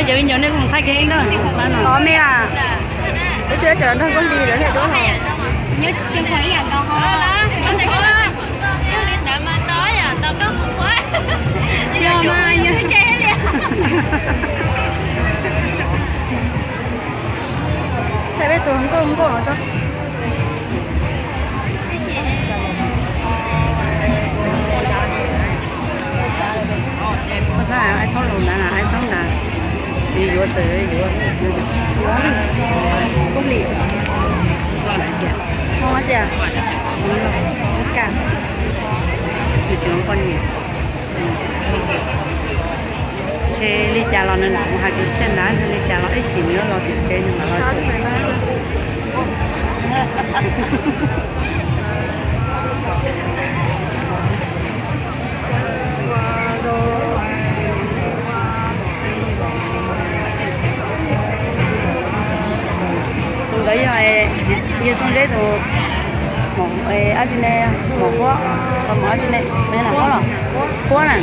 Yog ib nyuag nej koom thaij kev ib nrog. Ov me a, ib pliag tsam nrog Nkauj Hli lawv thaij duab hos. Thaij peb tus nkauj nkauj no tso. Aib thaub los ntawd, aib thaub ntawd, tsis yuav txawm yuav. Nkauj Hli, Hmoob ua si a? Ka, tsis tshua poj niam. Ntshe li cas los nws lam mus hais kwv txhiaj ntawd, ntshe li cas los ib chim nws yuav los tim tsev nws mam los. Tus ntawd yog, yog Txooj Zeb tus, ab tsi ne, maum huab, maum ab tsi ne, huab los, huab na.